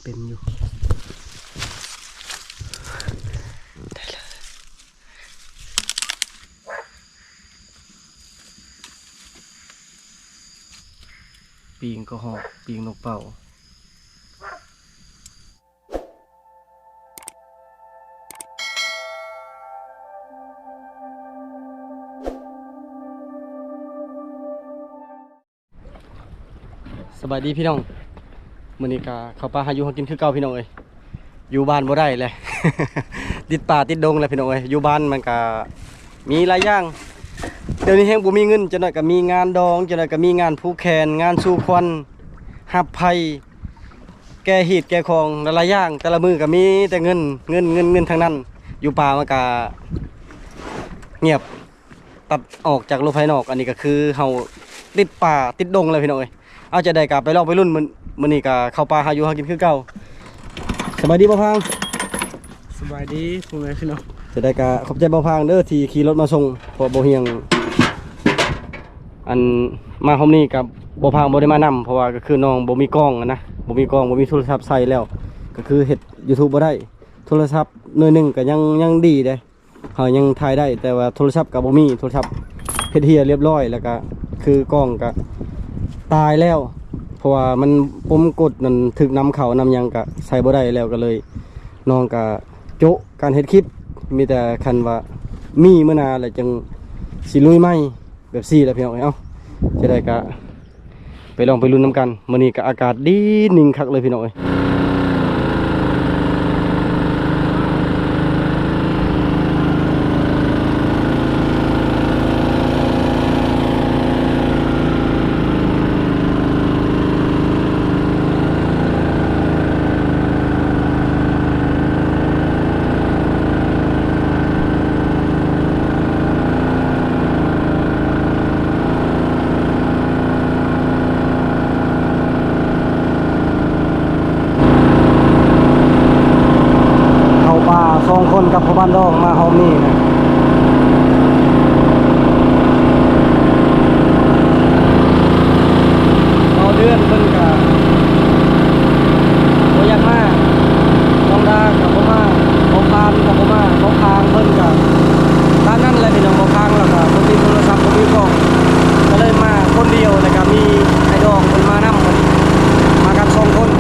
ປັນຢູ່ ໄດ້ແລ້ວ ປີງກະຮອກ ປີງນົກເປົ້າ. ສະບາຍດີພີ່ນ້ອງ ມື້ນີ້ກະເຂົ້າປ່າຫາຢູ່ຫາກິນຄືເກົ່າພີ່ນ້ອງເອີຍ ຢູ່ບ້ານບໍ່ໄດ້ແຫຼະ ຕິດປ່າຕິດດົງແຫຼະພີ່ນ້ອງເອີຍ ຢູ່ບ້ານມັນກະມີຫຼາຍຢ່າງ ດຽວນີ້ແຮງບໍ່ມີເງິນ ຈັກໜ້ອຍກະມີງານດອງ ຈັກໜ້ອຍກະມີງານຜູກແຂນ ງານສູ່ຂວັນ ຮັບໄພ ແກ່ຮີດແກ່ຂອງ ຫຼາຍໆຢ່າງ ແຕ່ລະມື້ກະມີແຕ່ເງິນ ເງິນ ເງິນ ເງິນທັງນັ້ນ ຢູ່ປ່າມັນກະງຽບ ຕັດອອກຈາກໂລກພາຍນອກ ອັນນີ້ກະຄືເຮົາຕິດປ່າຕິດດົງແລ້ວພີ່ນ້ອງເອີຍ ເອົາ ຈັ່ງໃດກະໄປລອງໄປລຸ້ນ ມື້ ມື້ນີ້ກະເຂົ້າປ່າຫາຢູ່ຫາກິນຄືເກົ່າ ສະບາຍດີບ່າວພາງ ສະບາຍດີພໍ່ແມ່ພີ່ນ້ອງ ຈັ່ງໃດກະຂອບໃຈບ່າວພາງເດີທີ່ຂີ່ລົດມາສົ່ງ ເພາະບ່າວຮຽງ ອັນ ມາຮອບນີ້ກະບ່າວພາງບໍ່ໄດ້ມານຳ ເພາະວ່າກະຄືນ້ອງບໍ່ມີກ້ອງຫັ້ນນະ ບໍ່ມີກ້ອງ ບໍ່ມີໂທລະສັບໃຊ້ແລ້ວ ກະຄືເຮັດຢູທູບບໍ່ໄດ້ ໂທລະສັບໜ່ວຍໜຶ່ງກະຍັງ ຍັງດີເດ້ ເຮົາຍັງຖ່າຍໄດ້ ແຕ່ວ່າໂທລະສັບກະບໍ່ມີ ໂທລະສັບເຮັດເຮ່ຍລຽບຮ້ອຍ ແລ້ວກະຄືກ້ອງກະຕາຍແລ້ວ ເພາະວ່າມັນປົມກົດນັ້ນ ຖືກນ້ຳເຂົ້ານ້ຳຫຍັງກະໃຊ້ບໍ່ໄດ້ແລ້ວ ກະເລີຍ ນ້ອງກະໂຈະການເຮັດຄລິບ ມີແຕ່ຄັນວ່າມີມື້ໜ້າແລ້ວຈຶ່ງຊິລຸຍໃໝ່ ແບບຊີ້ແຫຼະພີ່ນ້ອງເອີຍ ເອົ້າ ຈັ່ງໃດກະ ໄປລອງໄປລຸ້ນນຳກັນ ມື້ນີ້ກະອາກາດດີນິ່ງຄັກເລີຍພີ່ນ້ອງເອີຍ. ເຂົ້າປ່າສອງຄົນກັບພໍ່ບ້ານດອງມາຮອບນີ້ນະ ບ່າວເດືອນເພິ່ນກະບໍ່ຢາກມາ ນ້ອງດາກະບໍ່ມາ ບ່າວພາງກະບໍ່ມາ ບ່າວພາງເພິ່ນກະຕາມນັ້ນແຫຼະພີ່ນ້ອງ ບ່າວພາງລາວກະບໍ່ມີໂທລະສັບ ບໍ່ມີກ້ອງ ກະເລີຍມາຄົນດຽວ ແລ້ວກະມີອ້າຍດອງເພິ່ນມານຳ ມາກັນສອງຄົນ.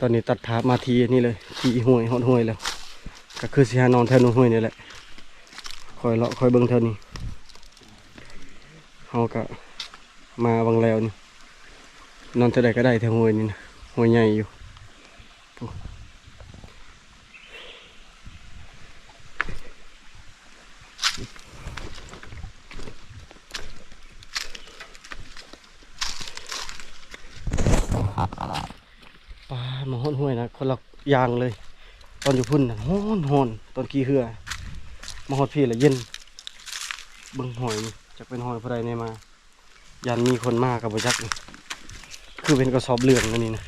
ຕອນນີ້ຕັດພາບມາທີ່ນີ້ເລີຍ ທີ່ຫ້ວຍ ຮອດຫ້ວຍແລ້ວ ກະຄືຊິຫານອນແຖວໜູນຫ້ວຍນີ້ແຫຼະ ຄ່ອຍເລາະຄ່ອຍເບິ່ງແຖວນີ້ ເຮົາກະມາຫວ່າງແລ້ວນີ້ ນອນເທື່ອໃດກະໄດ້ແຖວຫ້ວຍນີ້ນະ ຫ້ວຍໃຫຍ່ຢູ່. ປາດ ມາຮອດຫ້ວຍນະ ຄົນລະຢ່າງເລີຍ ຕອນຢູ່ພຸ້ນນະຮ້ອນໆ ຕອນຂີ່ເຮືອ ມາຮອດພີ້ລະເຢັນ ເບິ່ງຫ້ອຍນີ້ ຈັກເປັນຫ້ອຍຜູ້ໃດແນ່ມາ. ຢ້ານມີຄົນມາກະບໍ່ຈັກ ຄືເປັນກະສອບເຫຼືອງອັນນີ້ນະ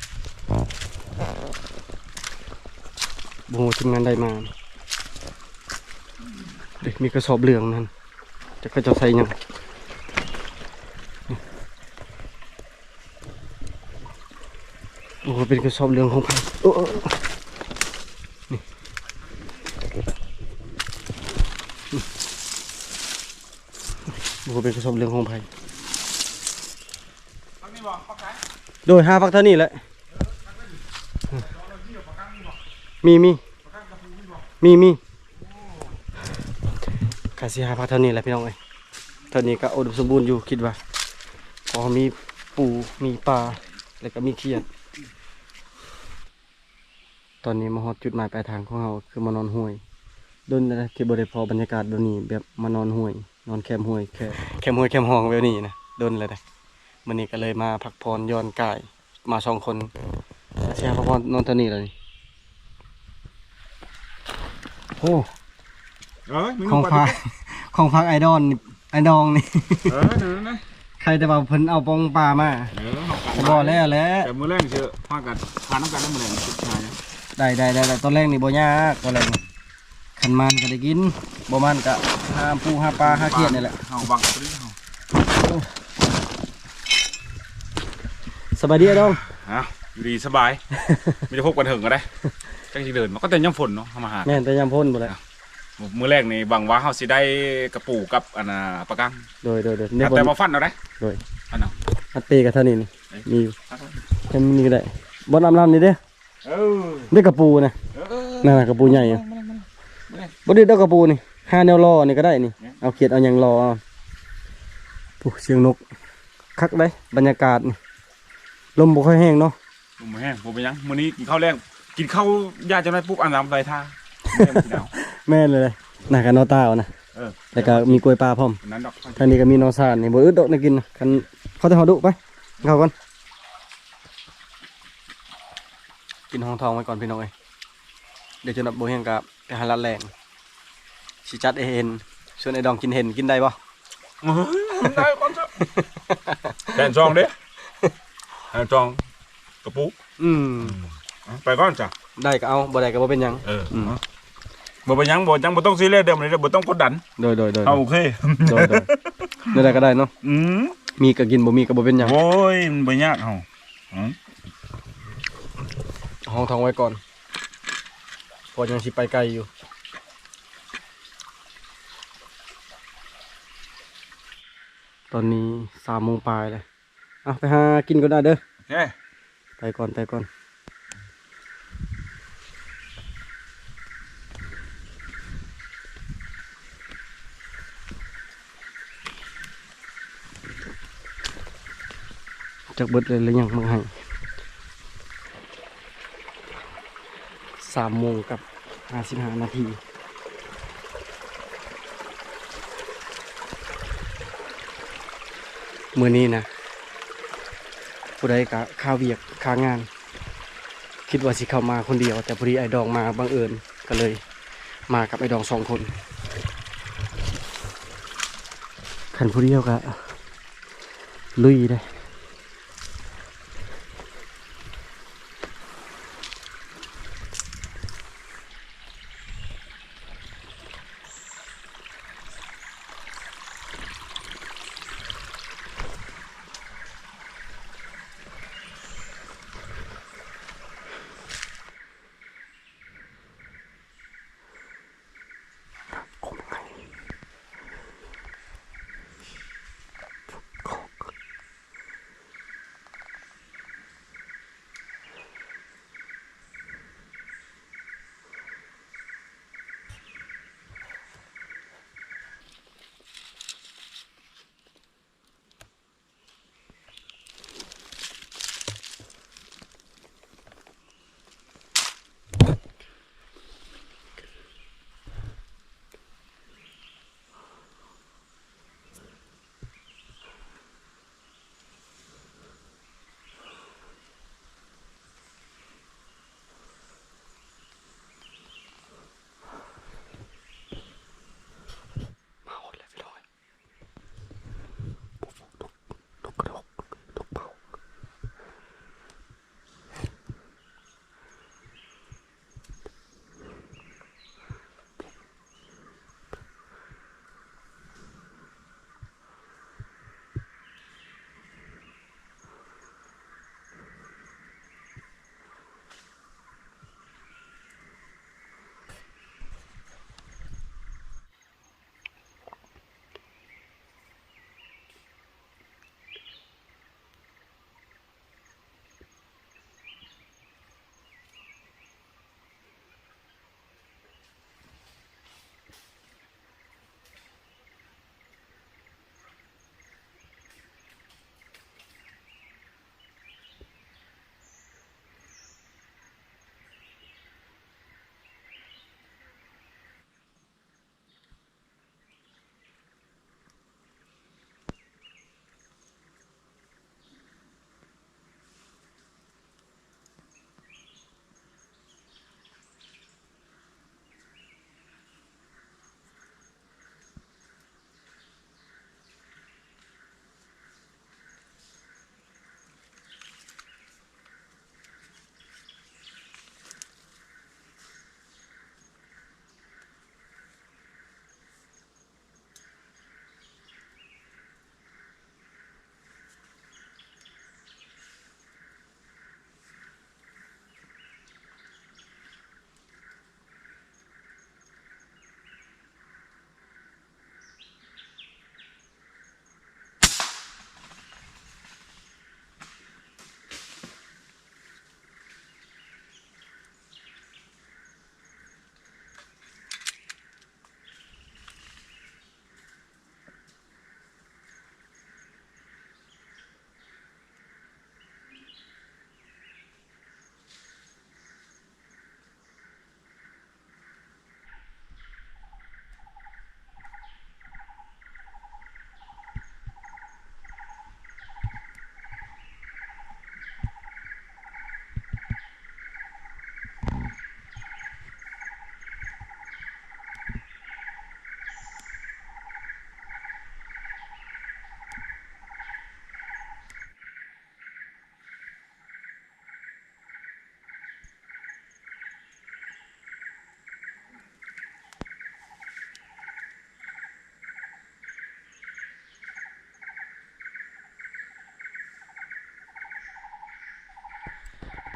ບໍ່ຮູ້ທີມງານໃດມາ ເດ້ ມີກະສອບເຫຼືອງນັ້ນ ຈັກເຂົາເຈົ້າໃສ່ຫຍັງ ໂອ້ ເປັນກະສອບເຫຼືອງຂອງໃຜ ໂອ້ ນີ້ ບໍ່ຮູ້ເປັນກະສອບເຫຼືອງຂອງໃຜ ໂດຍ ຫາຝັກທາງນີ້ແຫຼະ. ມີ ມີ ມີ ມີ ກະຊິຫາພັກເທົ່ານີ້ແຫຼະພີ່ນ້ອງເອີຍ. ເທົ່ານີ້ກະອຸດົມສົມບູນຢູ່ ຄິດວ່າ ພໍມີປູ ມີປາ ແລ້ວກະມີຂຽດ. ຕອນນີ້ມາຮອດຈຸດໝາຍປາຍທາງຂອງເຮົາ ຄືມານອນຫ້ວຍ. ດົນແລ້ວນະທີ່ບໍ່ໄດ້ພໍບັນຍາກາດແບບນີ້ ແບບມານອນຫ້ວຍ ນອນແຄມຫ້ວຍ ແຄມ ແຄມຫ້ວຍແຄມຮ່ອງແບບນີ້ນະ ດົນແລ້ວນະ. ມື້ນີ້ກະເລີຍມາພັກຜ່ອນຢ່ອນກາຍ ມາສອງຄົນ ເສຍພັກຜ່ອນນອນແຖວນີ້ແຫຼະນີ້. ໂອ້ ເອີຍ ຂອງຝາກ ຂອງຝາກອ້າຍດອນ ອ້າຍດອງນີ້ ເອີ ນັ້ນນະ ໃຄແຕ່ວ່າເພິ່ນເອົາປອງປາມາ ເອີ ເຮົາກັນ ບໍ່ແລ້ວແຫຼະ ແຕ່ມື້ແລງຊິພາກັນ ພານຳກັນນະ ມື້ແລງ ໄດ້ ໄດ້ ໄດ້ ຕອນແລງນີ້ບໍ່ຍາກ ຕອນແລງນີ້ ຄັນໝານກະໄດ້ກິນ ບໍ່ໝານກະຫາປູ ຫາປາ ຫາຂຽດນີ້ແຫຼະ ເຮົາຫວັງ ສະບາຍດີອ້າຍດອງ. ເອົ້າ ຢູ່ດີສະບາຍ ມີແຕ່ພົບກັນເຖິງກໍໄດ້ ຈັກຊິເດີນ ມັນກໍແຕ່ຍາມຝົນເນາະ ເຮົາມາຫາ ແມ່ນແຕ່ຍາມຝົນພຸ້ນແຫຼະ. ມື້ແລກນີ້ຫວັງວ່າເຮົາຊິໄດ້ກະປູກັບອັນນ່າ ປາກັງ ໂດຍ ໂດຍ ໂດຍ ແຕ່ບໍ່ຟັນເອົາໄດ໋ ໂດຍ ອັນນັ້ນ ອັດເປກະເທົ່ານີ້ນີ້ ມີຢູ່ ແຄ່ນີ້ກໍໄດ້ ບ່ອນອາບນ້ຳນີ້ເດ້. ເອີ ໄດ້ກະປູນະ ເອີ ນັ້ນນະ ກະປູໃຫຍ່ຢູ່ ມາ ມາ ມາ ບໍ່ໄດ້ດອກກະປູນີ້ ຫາແນວລໍນີ້ກໍໄດ້ນີ້ ເອົາຂຽດເອົາຫຍັງລໍເອົາ. ໂອ້ ສຽງນົກ ຄັກເດ້ ບັນຍາກາດນີ້ ລົມບໍ່ຄ່ອຍແຮງເນາະ ລົມບໍ່ແຮງ ບໍ່ເປັນຫຍັງ ມື້ນີ້ກິນເຂົ້າແລງ ກິນເຂົ້າຢາກຈະໄດ້ປຸບ ອາບນ້ຳໄດ້ທ່າ ແມ່ນເລີຍ ໜ້າກະນໍຕ່າວນະ ເອີ ແລ້ວກະມີກ້ວຍປ່າພ້ອມ ນັ້ນດອກ ທາງນີ້ກະມີໜໍ່ຊານນີ້ ບໍ່ອຶດດອກແນວກິນນະ ຄັນ ເຂົ້າແຕ່ເຮົາດຸ ໄປ ເຂົ້າກ່ອນ. ກິນຮອງທ້ອງໄວ້ກ່ອນພີ່ນ້ອງເອີຍ ດຽວຈົນວ່າບໍ່ຮຽງກະໄປຫາລາດແລງ ຊິຈັດໃຫ້ເຫັນ ຊວນໄອ້ດອງກິນເຫັນ ກິນໄດ້ບໍ່? ເອີຍ ໄດ້ກ່ອນຊະ ແຜນສອງເດ້ ແຜນສອງ ກະປູ ອືມ ໄປກ່ອນຊະ ໄດ້ກະເອົາ ບໍ່ໄດ້ກະບໍ່ເປັນຫຍັງ ເອີ ອືມ ບໍ່ເປັນຫຍັງ ບໍ່ ຍັງບໍ່ຕ້ອງຊີຣຽສເດີ ບໍ່ຕ້ອງກົດດັນ ໂດຍ ໂດຍ ໂດຍ ເຮົາໂອເຄ ໂດຍ ໂດຍ ແນວໃດກະໄດ້ເນາະ ອືມ ມີກະກິນ ບໍ່ມີກະບໍ່ເປັນຫຍັງ ໂອ້ຍ ມັນບໍ່ຍາກເຮົາ ຮອງທ້ອງໄວ້ກ່ອນ ເພາະຍັງຊິໄປໄກຢູ່ ຕອນນີ້ສາມໂມງປາຍແລ້ວ ເອົາ ໄປຫາກິນກ່ອນເດີ ໂອເຄ ໄປກ່ອນ ໄປກ່ອນ. ຈັກເບິດແລ້ວຫຼືຍັງ ເບິ່ງໃຫ້ ສາມໂມງກັບຫ້າສິບຫ້ານາທີ. ມື້ນີ້ນະ ຜູ້ໃດກະຄາວຽກຄາງານ ຄິດວ່າຊິເຂົ້າມາຄົນດຽວ ແຕ່ພໍດີອ້າຍດອງມາບັງເອີນ ກະເລີຍມາກັບອ້າຍດອງສອງຄົນ ຄັນຜູ້ດຽວກະລຸຍເດ້. ກົບໄງ ກົບ.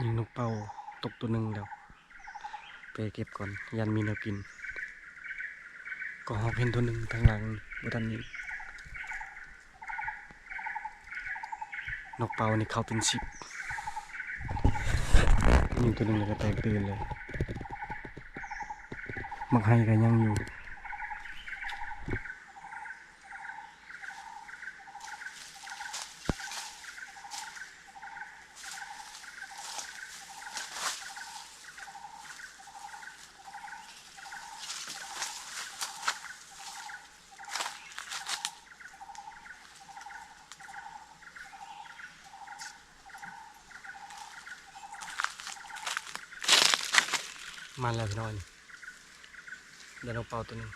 ນົກເປົ້າຕົກໂຕໜຶ່ງແລ້ວ ໄປເກັບກ່ອນ ຢ້ານມີແນວກິນ. ກະຮອກເຫັນໂຕໜຶ່ງທາງຫຼັງ ບໍ່ທັນຍິງ. ນົກເປົ້ານີ້ເຂົ້າເປັນສິບ ຍິງໂຕໜຶ່ງແລ້ວກະແຕກຕື່ນເລີຍ. ໝາກໄຮກະຍັງຢູ່. ມາແລ້ວພີ່ນ້ອງ ໄດ້ນົກເປົ້າໂຕໜຶ່ງ.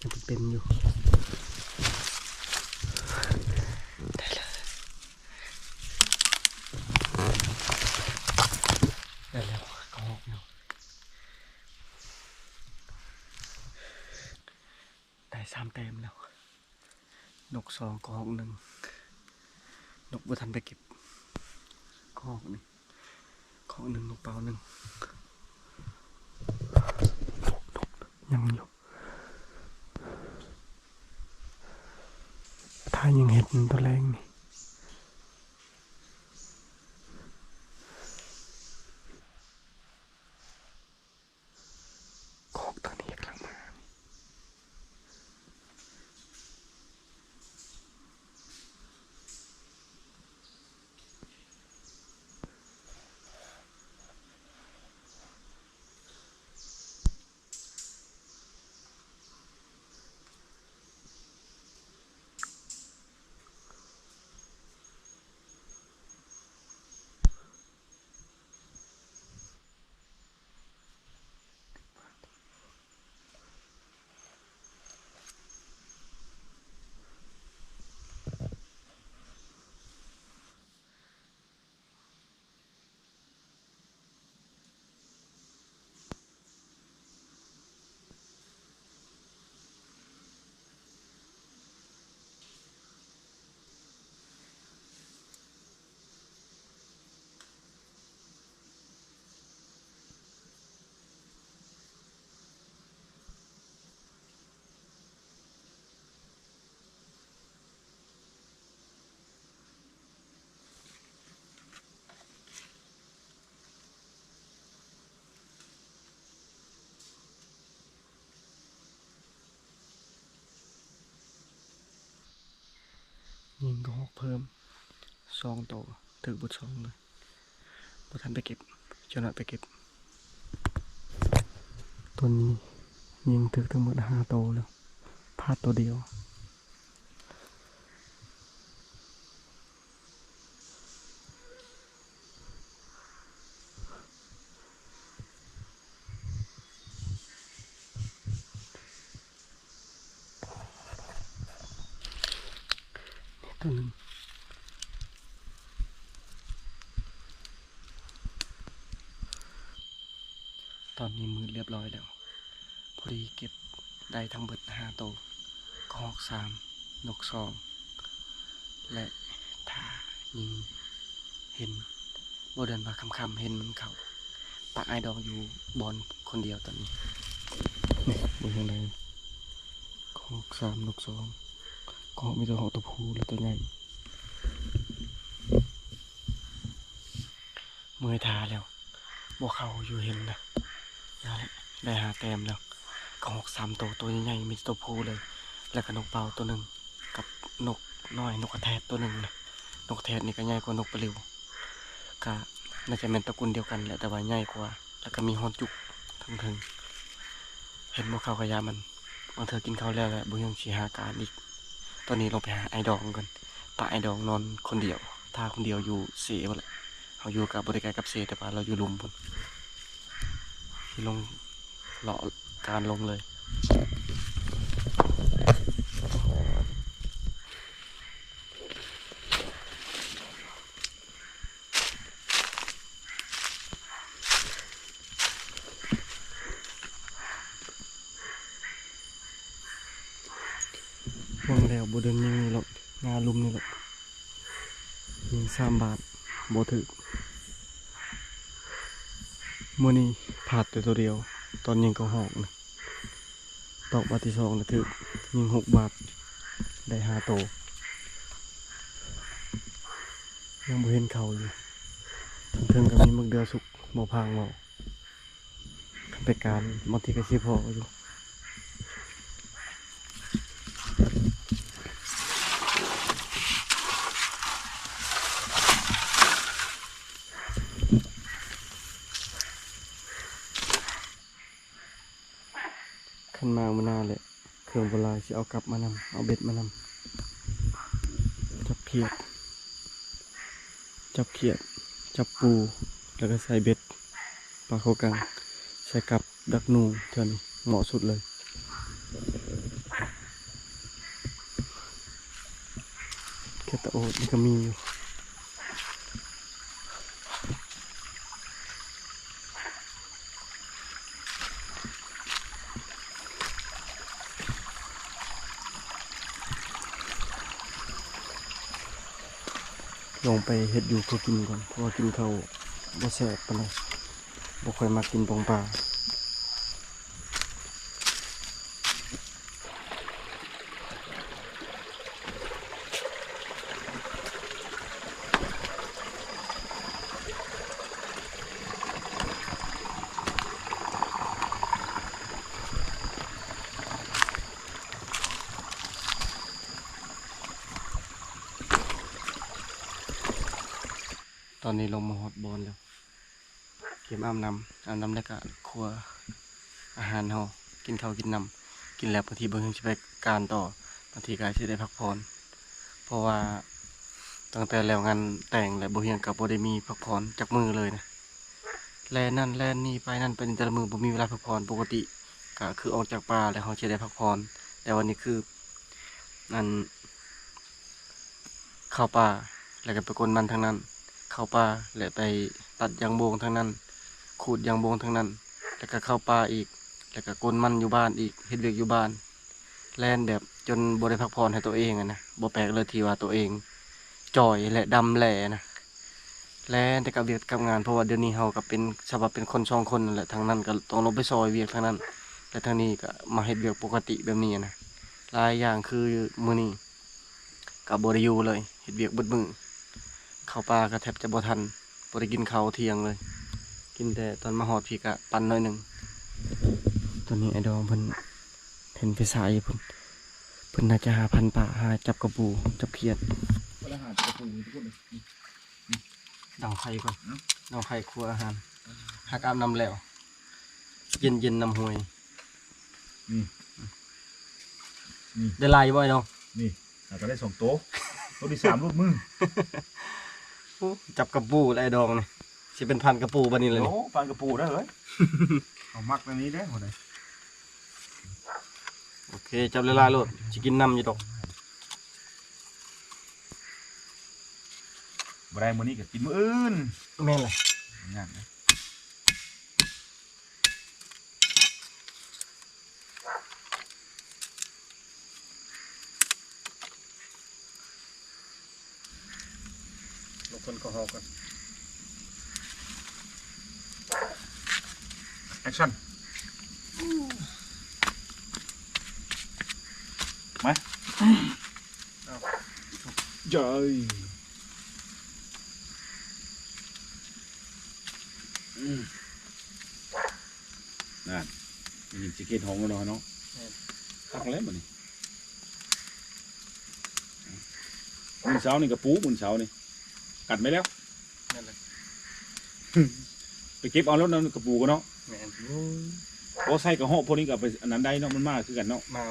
ຍັງເປັນຢູ່ ໄດ້ແລ້ວ ໄດ້ແລ້ວ ກະຮອກເນາະ ໄດ້ສາມແຕ້ມແລ້ວ. ນົກສອງ ກະຮອກໜຶ່ງ ນົກບໍ່ທັນໄປເກັບ ກະຮອກໜຶ່ງ ກະຮອກໜຶ່ງ ນົກເປົ້າໜຶ່ງ ຍັງຢູ່ ຖ້າຍັງເຫັນຕອນແລງນີ້. ຄອກຕົວນີ້ກຳລັງມາ. ຍິງກະຮອກເພີ່ມສອງໂຕ ຖືກເບິດສອງເລີຍ. ບໍ່ທັນໄປເກັບ ເຈົ້ານ້ອຍໄປເກັບ. ຕອນນີ້ຍິງຖືກທັງໝົດຫ້າໂຕແລ້ວ ພາດໂຕດຽວ. ນີ້ໂຕໜຶ່ງ. ຕອນນີ້ມືດລຽບຮ້ອຍແລ້ວ. ພໍດີເກັບໄດ້ທັງເບິດຫ້າໂຕ ກະຮອກສາມ ນົກສອງ ແລະ ຖ້າຍິງເຫັນ ບໍ່ເດີນວ່າຄ່ຳໆ ເຫັນມັນເຂົ້າ ປະອ້າຍດອງຢູ່ບ່ອນຄົນດຽວຕອນນີ້. ນີ້ ເບິ່ງທາງໃດ ກະຮອກສາມ ນົກສອງ ກະຮອກມີແຕ່ຮອກໂຕຜູ້ ແລະ ໂຕໃຫຍ່. ເມື່ອຍທ່າແລ້ວ ບໍ່ເຂົ້າຢູ່ເຫັນນະ. ຢ່າແຫຼະ ໄດ້ຫ້າແຕ້ມແລ້ວ. ກະຮອກສາມໂຕ ໂຕໃຫຍ່ໆ ມີແຕ່ໂຕຜູ້ເລີຍ ແລ້ວກະນົກເປົ້າໂຕໜຶ່ງ ກັບນົກນ້ອຍ ນົກກະແທດໂຕໜຶ່ງນະ. ນົກກະແທດນີ້ກະໃຫຍ່ກວ່ານົກປະລິວ ກະໜ້າຈະແມ່ນຕະກຸນດຽວກັນແຫຼະ ແຕ່ວ່າໃຫຍ່ກວ່າ ແລ້ວກະມີຮອນຈຸກເທິງໆ. ເຫັນບໍ່ເຂົ້າກະຢ່າມັນ ບາງເທື່ອກິນເຂົ້າແລ້ວແຫຼະ ບໍ່ຍັງຊິຫາການອີກ. ຕອນນີ້ລົງໄປຫາອ້າຍດອງກ່ອນ ປະອ້າຍດອງນອນຄົນດຽວ ຖ້າຄົນດຽວຢູ່ເຊພຸ້ນແຫຼະ. ເຮົາຢູ່ກະບໍ່ໄດ້ໄກກັບເຊ ແຕ່ວ່າລາວຢູ່ລຸ່ມພຸ້ນ. ຊິລົງເລາະການລົງເລີຍ. ຫວັງແລ້ວບໍ່ເດີນຍິງນີ້ຫຼອກ ງາລຸ່ມນີ້ຫຼອກ. ຍິງສາມບາດບໍ່ຖືກ. ມື້ນີ້ພາດແຕ່ໂຕດຽວ ຕອນຍິງກະຮອກນະ. ຕອກບາດທີສອງລະຖືກ ຍິງຫົກບາດ ໄດ້ຫ້າໂຕ. ຍັງບໍ່ເຫັນເຂົ້າຢູ່. ເທິງໆກະມີໝາກເດືອສຸກ ບໍ່ພາງເວົ້າ. ຄັນໄປການບາງທີກະຊິພໍ້ຢູ່. ຄັນມາມື້ໜ້າແຫຼະ ເຄື່ອງບໍ່ຫຼາຍ ຊິເອົາກັບມານຳ ເອົາເບັດມານຳ. ຈັບຂຽດ ຈັບຂຽດ ຈັບປູ ແລ້ວກະໃສ່ເບັດ ປາເຂົ້າກັງ ໃສ່ກັບ ດັກໜູ ເທື່ອນີ້ເໝາະສຸດເລີຍ. ແຄດຕາໂອດນີ້ກະມີຢູ່. ລົງໄປເຮັດຢູ່ເພື່ອກິນກ່ອນ ເພາະວ່າກິນເຂົ້າບໍ່ແຊບປານໃດ ບໍ່ຄ່ອຍມັກກິນປ່ອງປາ. ຕອນນີ້ລົງມາຮອດບ່ອນແລ້ວ ກຽມອາບນ້ຳ ອາບນ້ຳແລ້ວກະຄົວອາຫານເຮົາ ກິນເຂົ້າກິນນ້ຳ ກິນແລ້ວບາງທີບໍ່ຮູ້ຊິໄປການຕໍ່ ບາງທີກະຊິໄດ້ພັກຜ່ອນ ເພາະວ່າຕັ້ງແຕ່ແລ້ວງານແຕ່ງແລ້ວ ບໍ່ຮຽງກະບໍ່ໄດ້ມີພັກຜ່ອນຈັກມື້ເລີຍນະ. ແລ່ນນັ້ນແລ່ນນີ້ ໄປນັ້ນໄປນີ້ ແຕ່ລະມື້ບໍ່ມີເວລາພັກຜ່ອນ. ປົກກະຕິກະຄືອອກຈາກປ່າແລ້ວເຮົາຊິໄດ້ພັກຜ່ອນ ແຕ່ວ່ານີ້ຄື ອັນ ເຂົ້າປ່າ ແລ້ວກະໄປກົນມັນທາງນັ້ນ ເຂົ້າປ່າ ແລະ ໄປຕັດຢາງໂບງທາງນັ້ນ ຂູດຢາງໂບງທາງນັ້ນ ແລ້ວກະເຂົ້າປ່າອີກ ແລ້ວກະກົນມັນຢູ່ບ້ານອີກ ເຮັດວຽກຢູ່ບ້ານ. ແລ່ນແບບຈົນບໍ່ໄດ້ພັກຜ່ອນໃຫ້ໂຕເອງຫັ້ນນະ. ບໍ່ແປກເລີຍທີ່ວ່າໂຕເອງຈ່ອຍ ແລະ ດຳແຫຼນະ. ແລ່ນແຕ່ກັບວຽກກັບງານ ເພາະວ່າດຽວນີ້ເຮົາກະເປັນ ສະພາບເປັນຄົນສອງຄົນນັ້ນແຫຼະ ທາງນັ້ນກະຕ້ອງລົງໄປຊ່ອຍວຽກທາງນັ້ນ ແລະ ທາງນີ້ກະມາເຮັດວຽກປົກກະຕິແບບນີ້ນະ. ຫຼາຍຢ່າງຄືມື້ນີ້ກະບໍ່ໄດ້ຢູ່ເລີຍ ເຮັດວຽກເບິດມື້ ເຂົ້າປ່າກະແທບຈະບໍ່ທັນ ບໍ່ໄດ້ກິນເຂົ້າທ່ຽງເລີຍ ກິນແຕ່ຕອນມາຮອດພີ້ກະປັນໜ້ອຍໜຶ່ງ. ຕອນນີ້ອ້າຍດອງເພິ່ນເຫັນໄຟສາຍຢູ່ພຸ້ນ ເພິ່ນໜ້າຈະຫາພັນປາ ຫາຈັບກະປູ ຈັບຂຽດ ອາຫານກະປູທຸກຄົນເດີ. ດັງໄຟກ່ອນ ເນາະ ດັງໄຟຄົວອາຫານ. ຫາກອາບນ້ຳແລ້ວ ເຢັນໆ ນ້ຳຫ້ວຍ. ນີ້ ນີ້ ໄດ້ຫຼາຍຢູ່ບໍ່ ໄອ້ດອງ? ນີ້ ຫາກະໄດ້ສອງໂຕ ໂຕທີສາມຫຼຸດມື. ໂອ້ ຈັບກະປູແລ້ວ ໄອ້ດອງນີ້ ຊິເປັນພັນກະປູບາດນີ້ແຫຼະນີ້. ໂອ້ ພັນກະປູໄດ້ເຮີ້ຍ. ເຮົາມັກແນວນີ້ເດ້ ໂອເຄ ຈັບຫຼາຍໆໂລດ ຊິກິນນຳຢູ່ດອກ. ບໍ່ໄດ້ມື້ນີ້ກະກິນມື້ອື່ນ. ແມ່ນແຫຼະ ຍາກນະ. ລົງຄົນກະຮອກກ່ອນ. ແອັກຊັນ ມາ ເອົາ ເຢີ ອືມ ນັ້ນ ໄດ້ຍິນສຽງເຫັດຮ້ອງແລ້ວເນາະ ເນາະ. ແມ່ນ ຄັກແລ້ວບາດນີ້. ມື້ເຊົ້ານີ້ກະປູ ມື້ເຊົ້ານີ້ກັດໄວ້ແລ້ວ. ນັ້ນແຫຼະ ໄປເກັບເອົາໂລດນຳກະປູກະເນາະ. ແມ່ນ ໂອ້ຍ ບໍ່ໃສ່ກະຮອກພວກນີ້ກະເອົາໄປອັນນັ້ນໄດ້ເນາະ ມັນມາຄືກັນເນາະ ມາ.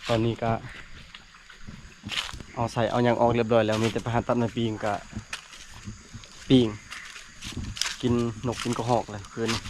ຕອນນີ້ກະເອົາໄສ້ເອົາຫຍັງອອກລຽບລ້ອຍແລ້ວ ມີແຕ່ໄປຫາຕັດໄມ້ປີ້ງ ກະປີ້ງ ກິນນົກກິນກະຮອກແລ້ວຄືນນີ້.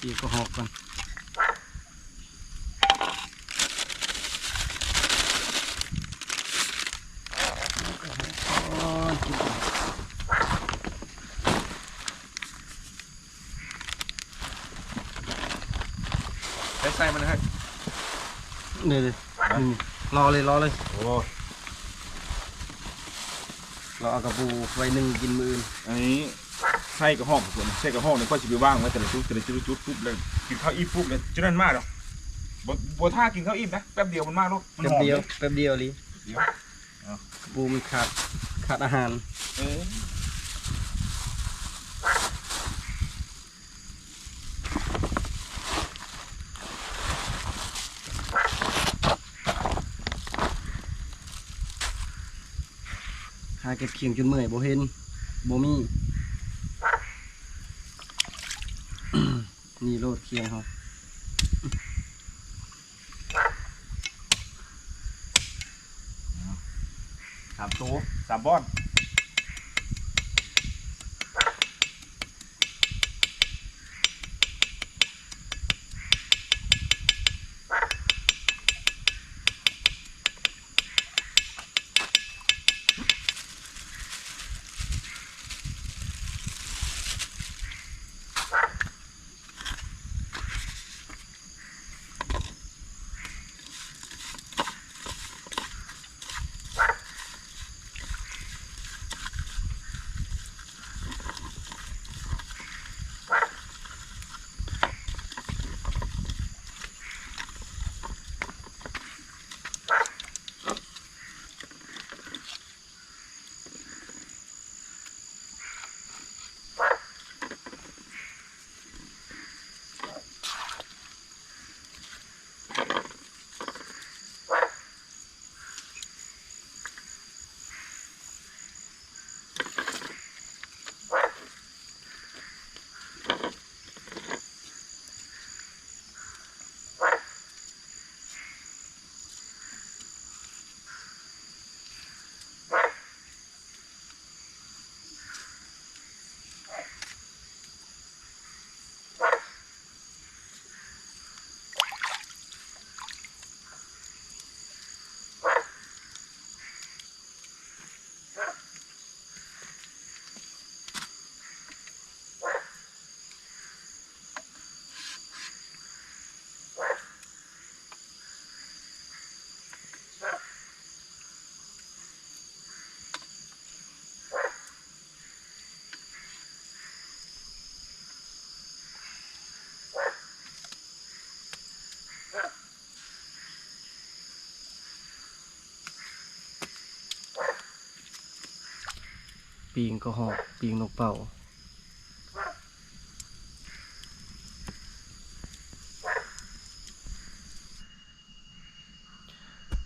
ປີກະຮອກກ່ອນ. ໃສ່ມັນໃຫ້ ນີ້ ນີ້ ລໍເລີຍ ລໍເລີຍ ລໍເອົາກະປູໄວ້ໜຶ້ງກິນມື້ອື່ນ. ອັນນີ້ ໃສ່ກະຮອກ ໃສ່ກະຮອກນີ້ ຂ້ອຍຊິໄປວາງໄວ້ແຕ່ລະຈຸດ ແຕ່ລະຈຸດ ຈຸດປຸບ ແລ້ວກິນເຂົ້າອີ່ມປຸບ ແລ້ວຈຸດນັ້ນມາດອກ. ບໍ່ ບໍ່ຖ້າກິນເຂົ້າອີ່ມນະ ແປັບດຽວມັນມາໂລດ ມັນຫອມເດ້ ແປັບດຽວ ແປັບດຽວອີ່ຫຼີ ດຽວ. ປູມັນຂາດ ຂາດອາຫານ ເອີ. ຫາເກັບຂຽງຈົນເມື່ອຍ ບໍ່ເຫັນ ບໍ່ມີ. ນີ້ໂລດຂຽງເຮົາ ສາມໂຕ ສາມບ່ອນ. ປີ້ງກະຮອກ ປີ້ງນົກເປົ້າ.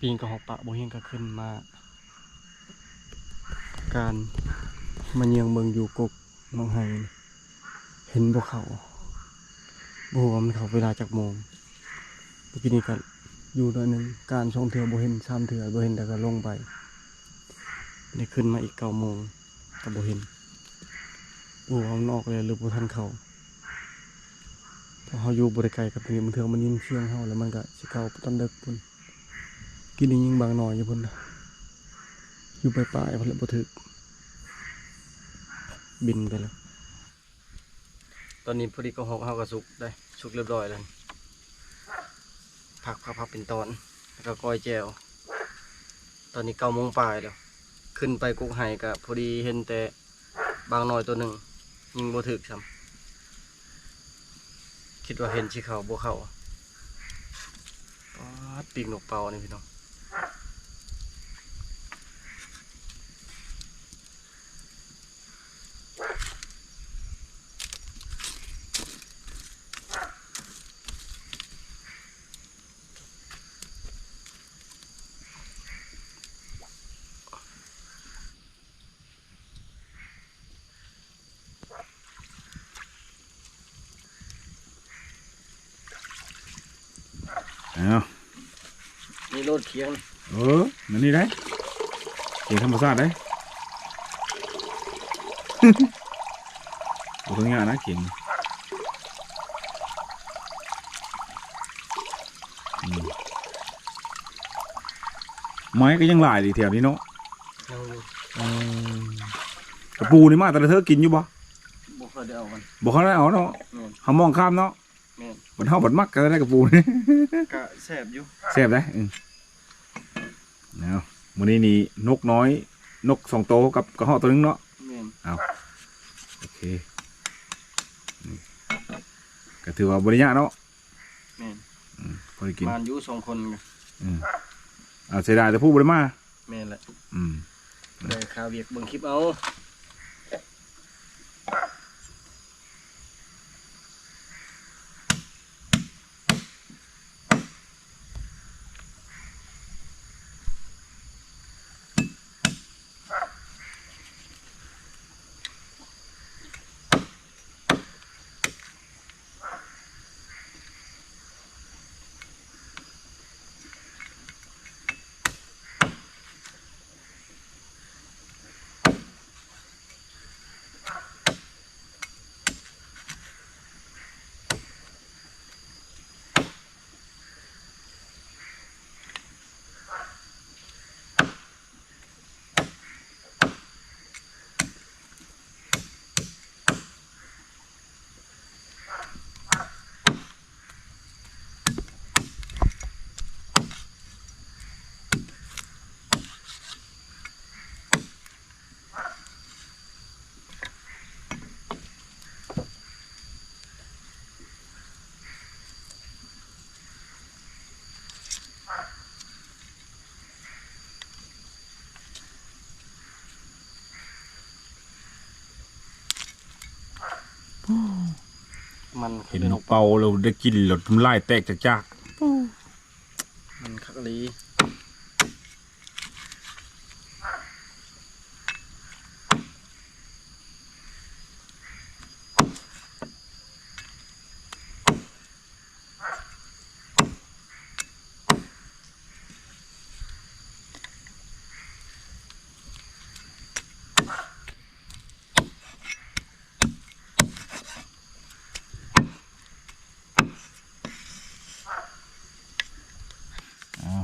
ປີ້ງກະຮອກປະບໍ່ຮຽງກະຂຶ້ນມາ ການມາເຍືອງເບິ່ງຢູ່ກົກນ້ອງໄຮ່ ເຫັນບໍ່ເຂົ້າ ບໍ່ຮູ້ວ່າມັນເຂົ້າເວລາຈັກໂມງ. ມື້ກີ້ນີ້ກະຢູ່ໜ້ອຍໜຶ່ງ ການສອງເທື່ອບໍ່ເຫັນ ສາມເທື່ອບໍ່ເຫັນ ແລ້ວກະລົງໄປ ໄດ້ຂຶ້ນມາອີກເກົ້າໂມງ ກະບໍ່ເຫັນ ບໍ່ຮູ້ວ່າມັນອອກແລ້ວ ຫຼືບໍ່ທັນເຂົ້າ ເພາະເຮົາຢູ່ບໍ່ໄດ້ໄກກັບຕົງນີ້ ບາງເທື່ອມັນຍິນສຽງເຮົາ ແລ້ວມັນກະຊິເຂົ້າຕອນເດິກພຸ້ນ. ກິນໄດ້ຍິງບາງໜ່ອຍຢູ່ພຸ້ນນະ ຢູ່ປາຍໆ ພຸ້ນແຫຼະ ບໍ່ຖືກ ບິນໄປແລ້ວ. ຕອນນີ້ພໍດີກະຮອກເຮົາກະສຸກໄດ໋ ສຸກລຽບຮ້ອຍແລ້ວ ພັກໆໆ ເປັນຕອນ ແລ້ວກະກ້ອຍແຈ່ວ. ຕອນນີ້ເກົ້າໂມງປາຍແລ້ວ ຂຶ້ນໄປກົກໄຮ່ກະພໍດີເຫັນແຕ່ບາງໜ່ອຍໂຕໜຶ່ງ ຍິງບໍ່ຖືກຊ້ຳ ຄິດວ່າເຫັນຊິເຂົ້າ ບໍ່ເຂົ້າ. ປາດ ປີກນົກເປົ້ານີ້ພີ່ນ້ອງ. ອ້າວ ນີ້ໂລດຂຽງ ເອີ ແນວນີ້ໄດ໋ ຂຽງທຳມະຊາດໄດ໋ ບໍ່ເຖິງຍາກນະຂຽງ ອືມ ໄມ້ກະຍັງຫຼາຍດີແຖວນີ້ເນາະ ຍັງຢູ່ ເອີ ກະປູນີ້ມາແຕ່ລະເທີກິນຢູ່ບໍ່? ບໍ່ຄ່ອຍໄດ້ເອົາມັນ ບໍ່ຄ່ອຍໄດ້ເອົາເນາະ ແມ່ນ ເຮົາມອງຂ້າມເນາະ ແມ່ນ ບັດເຮົາບັດມັກກະໄດ້ກະປູນີ້ ກະແຊບຢູ່ ແຊບໄດ໋ ອືມ ເອົາ ມື້ນີ້ນີ້ນົກນ້ອຍ ນົກສອງໂຕກັບກະຮອກໂຕໜຶ່ງເນາະ ແມ່ນ ເອົາ ໂອເຄ ຖືວ່າບໍ່ໄດ້ຍາກເນາະ. ແມ່ນ ອືມ ພໍໄດ້ກິນ ມານຢູ່ສອງຄົນ. ອືມ ອາ ເສຍດາຍແຕ່ຜູ້ບໍ່ໄດ້ມາ. ແມ່ນແຫຼະ. ອືມ ໄດ້ຄາວຽກເບິ່ງຄລິບເອົາ. ມັນ ເຫັນນົກເປົ່າແລ້ວໄດ້ກິນແລ້ວນ້ຳລາຍແຕກຈາກໆ. ມັນຄັກອີ່ຫຼີ. ອ້າວ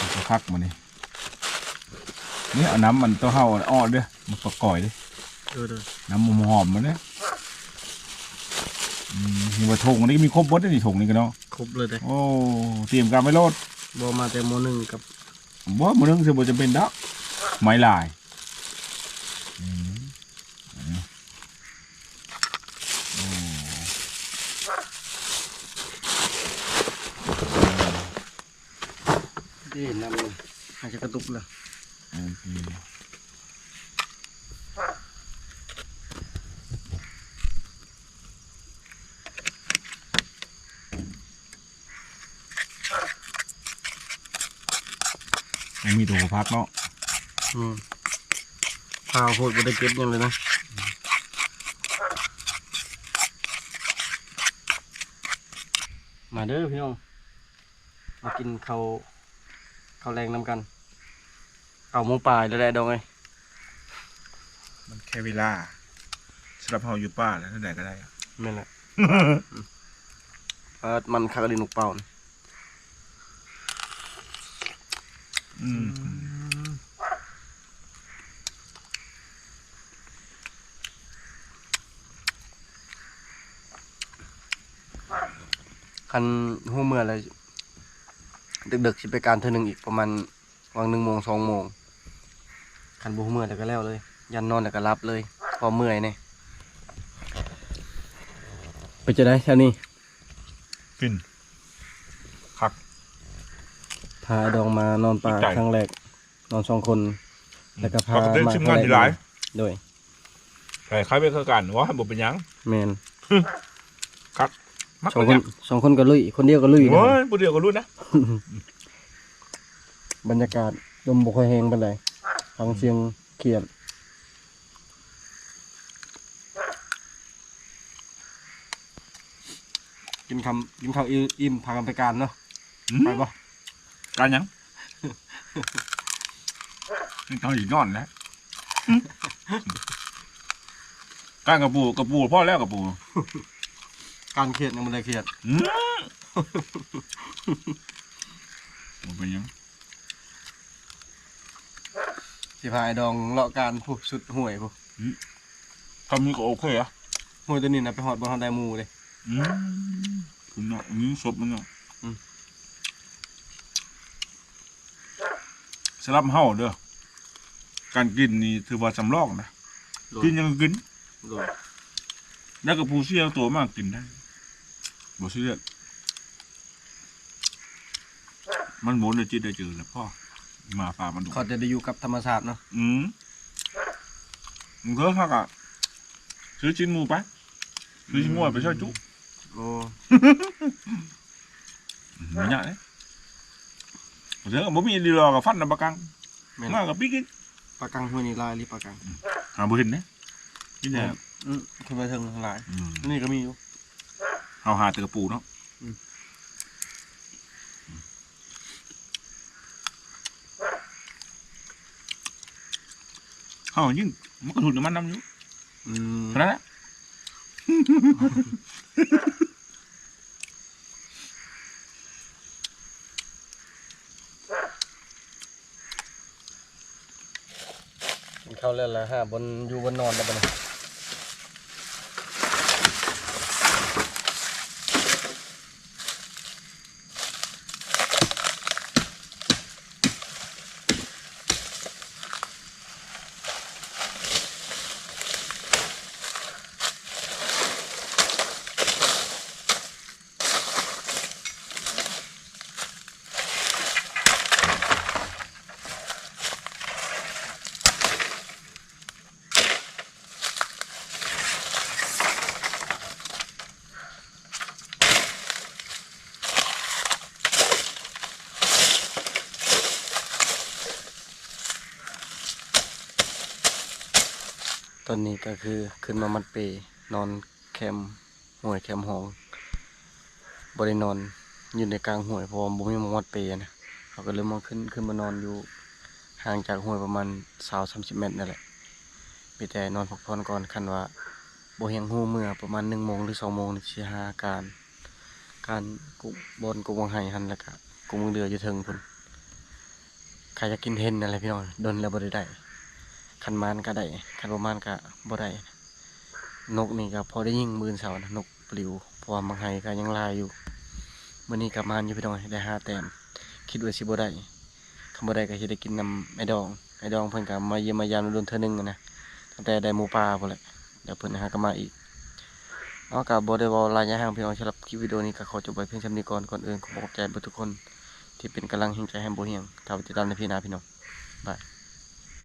ມັນກໍຄັກມື້ນີ້ ນີ້ເອົານ້ຳມັນຕົວເຮົາອອກເດີ້ ມັນປະກອຍເດີ້. ເອີ ເດີ້ ນ້ຳຫອມໆມັນເດີ້. ອືມ ນີ້ວ່າຖົງນີ້ມີຄົບເບິດເດ້ນີ້ ຖົງນີ້ກໍເນາະ ຄົບເລີຍເດ້. ໂອ້ ຕຽມການໄວ້ໂລດ ບໍ່ ມາແຕ່ໝໍ້ໜຶ່ງກັບ ບໍ່ ໝໍ້ໜຶ່ງຊິບໍ່ຈຳເປັນດອກ ໄມ້ຫຼາຍ. ອືມ ໂອ້ ເດ້ ນ້ຳມັນຫາຈະກະຕຸກລະ. ໂອເຄ ມັນມີແຕ່ຫົວຜັກເນາະ. ອືມ ພາວໂພດ ບໍ່ໄດ້ເກັບຫຍັງເລີຍນະ. ມາເດີ້ພີ່ນ້ອງ ມາກິນເຂົ້າ ເຂົ້າແລງນຳກັນ. ເກົ້າໂມງປາຍແລ້ວແຫຼະ ດອງເອີຍ. ມັນແຄ່ເວລາ ສຳລັບເຮົາຢູ່ປ່າແລ້ວ ແນວໃດກໍໄດ້. ແມ່ນແຫຼະ. ເອີ ມັນຄັກອີ່ຫຼີນົກເປົ້ານີ້. ອືມ ຄັນຮູ້ເມື່ອແລ້ວ ດຶກໆ ຊິໄປການເທື່ອໜຶ່ງອີກ ປະມານຫວ່າງໜຶ່ງໂມງ ສອງໂມງ. ຄັນບໍ່ຮູ້ເມື່ອແລ້ວກໍແລ້ວເລີຍ ຢ້ານນອນແລ້ວກໍຫຼັບເລີຍ ເພາະເມື່ອຍແດ່. ເປັນຈັ່ງໃດແຖວນີ້? ຟິນ ຄັກ. ພາດອງມານອນປ່າຄັ້ງແລກ ນອນສອງຄົນ ແລ້ວກໍພາມາຄັ້ງແລກ. ໂດຍ ໃສ່ໄຂ່ເວກຄືກັນ ວ່າບໍ່ເປັນຫຍັງ. ແມ່ນ ຄັກ ມັກ ສອງຄົນ ສອງຄົນກໍລຸຍ ຄົນດຽວກໍລຸຍ. ໂອ້ຍ ຜູ້ດຽວກໍລຸຍນະ. ບັນຍາກາດ ລົມບໍ່ຄ່ອຍແຮງປານໃດ ຟັງສຽງຂຽນ. ກິນຄຳ ກິນເຂົ້າອີ່ມ ພາກັນໄປການເນາະ. ອືມ ໄປບໍ່? ການຫຍັງ? ເຮົາຊິນອນແຫຼະ. ການກະປູ ກະປູພໍແລ້ວ ກະປູ. ການຄຽດຍັງບໍ່ໄດ້ຄຽດ. ອືມ ບໍ່ເປັນຫຍັງ. ຊິພາອ້າຍດອງເລາະການພຸ້ນ ສຸດຫ້ວຍພຸ້ນ. ອືມ ຖ້າມີກໍໂອເຄອະ. ຫ້ວຍຕົວນີ້ນະ ໄປຮອດບ່ອນເຮົາໄດ້ໝູ່ເດ້. ອືມ ພຸ້ນເນາະ ມີສົບມັນເນາະ. ອືມ ສຳລັບເຮົາເດີ້ ການກິນນີ້ຖືວ່າສຳລອງນະ. ໂດຍ ກິນຫຍັງກໍກິນ. ໂດຍ ແລ້ວກໍຜູ້ເສຍໂຕມາກິນໄດ້ ບໍ່ຊີຣຽສ ມັນໝົດແລ້ວ ຈິດໄດ້ເຈີແລ້ວ ພໍ ໝາປ່າມັນດຸ ເຂົາຈະໄດ້ຢູ່ກັບທຳມະຊາດເນາະ ອືມ ເຂົາກໍຊື້ຊີ້ນໝູໄປ ຊື້ຊີ້ນງົວໄປຊ່ອຍຈຸ ໂອ້ ບໍ່ຍາກເດ້ ເດີ ບໍ່ມີອີ່ຫຼີດອກ ກໍຟັນນຳປາກັງ ແມ່ນ ມາກໍປີ້ກິນ ປາກັງຫ້ວຍນີ້ຫຼາຍອີ່ຫຼີ ປາກັງ ຫາບໍ່ເຫັນເດ້ ມີແຕ່ ອືມ ຂຶ້ນໄປເທິງຫຼາຍ ອືມ ນີ້ກໍມີຢູ່ ເຮົາຫາແຕ່ກະປູເນາະ ອືມ ເຮົາຍິ່ງ ມັນກະທຸນນຳມັນນຳຢູ່ ອືມ ເທົ່ານັ້ນແຫຼະ ກິນເຂົ້າແລ້ວລະ ຫາບ່ອນຢູ່ບ່ອນນອນແລ້ວບັດນີ້. ຕອນນີ້ກໍຄືຂຶ້ນມາມັດເປ ນອນແຄມ ຫ້ວຍແຄມຮ່ອງ ບໍ່ໄດ້ນອນຢູ່ໃນກາງຫ້ວຍ ເພາະວ່າບໍ່ມີໝ່ອງມັດເປນະ. ເຮົາກໍເລີຍມາຂຶ້ນ ຂຶ້ນມານອນຢູ່ຫ່າງຈາກຫ້ວຍປະມານຊາວສາມສິບແມັດນັ້ນແຫຼະ. ມີແຕ່ນອນພັກຜ່ອນກ່ອນ. ຄັນວ່າບໍ່ຮຽງຮູ້ ເມື່ອປະມານໜຶ່ງໂມງ ຫຼື ສອງໂມງນີ້ ຊິຫາການ ການກຸ ບ່ອນກົກໝາກໄຮຫັ້ນ ແລ້ວກະກົກໝາກເດືອຢູ່ເທິງພຸ້ນ. ຂ້າຢາກກິນເຫັນນັ້ນແຫຼະພີ່ນ້ອງ ດົນແລ້ວບໍ່ໄດ້ໄດ້. ຄັນມານກໍໄດ້ ຄັນບໍ່ມານກໍບໍ່ໄດ້. ນົກນີ້ກໍພໍໄດ້ຍິງມື້ເຊົ້ານະ ນົກປະລິວ ເພາະວ່າໝາກໄຮກໍຍັງຫຼາຍຢູ່. ມື້ນີ້ກໍມານຢູ່ພີ່ນ້ອງ ໄດ້ຫ້າແຕ້ມ. ຄິດວ່າຊິບໍ່ໄດ້ ຄັນບໍ່ໄດ້ກໍຊິໄດ້ກິນນຳອ້າຍດອງ. ອ້າຍດອງເພິ່ນກໍມາຢ້ຽມມາຢາມດົນເທື່ອໜຶ່ງນະ ຕັ້ງແຕ່ໄດ້ໝູປ່າພຸ້ນແຫຼະ. ດຽວເພິ່ນຫາກໍມາອີກ. ເອົາ ກໍບໍ່ໄດ້ເວົ້າຫຼາຍຍາວຫາງພີ່ນ້ອງ ສຳລັບຄລິບວິດີໂອນີ້ກໍຂໍຈົບໄວ້ພຽງສ່ຳນີ້ກ່ອນ. ກ່ອນອື່ນ ຂໍຂອບໃຈເບິດທຸກຄົນທີ່ເປັນກຳລັງແຮງໃຈໃຫ້ບໍ່ຮຽງ. ຖ້າວ່າຕິດຕາມໃນພີ້ໜ້າພີ່ນ້ອງ ບາຍ.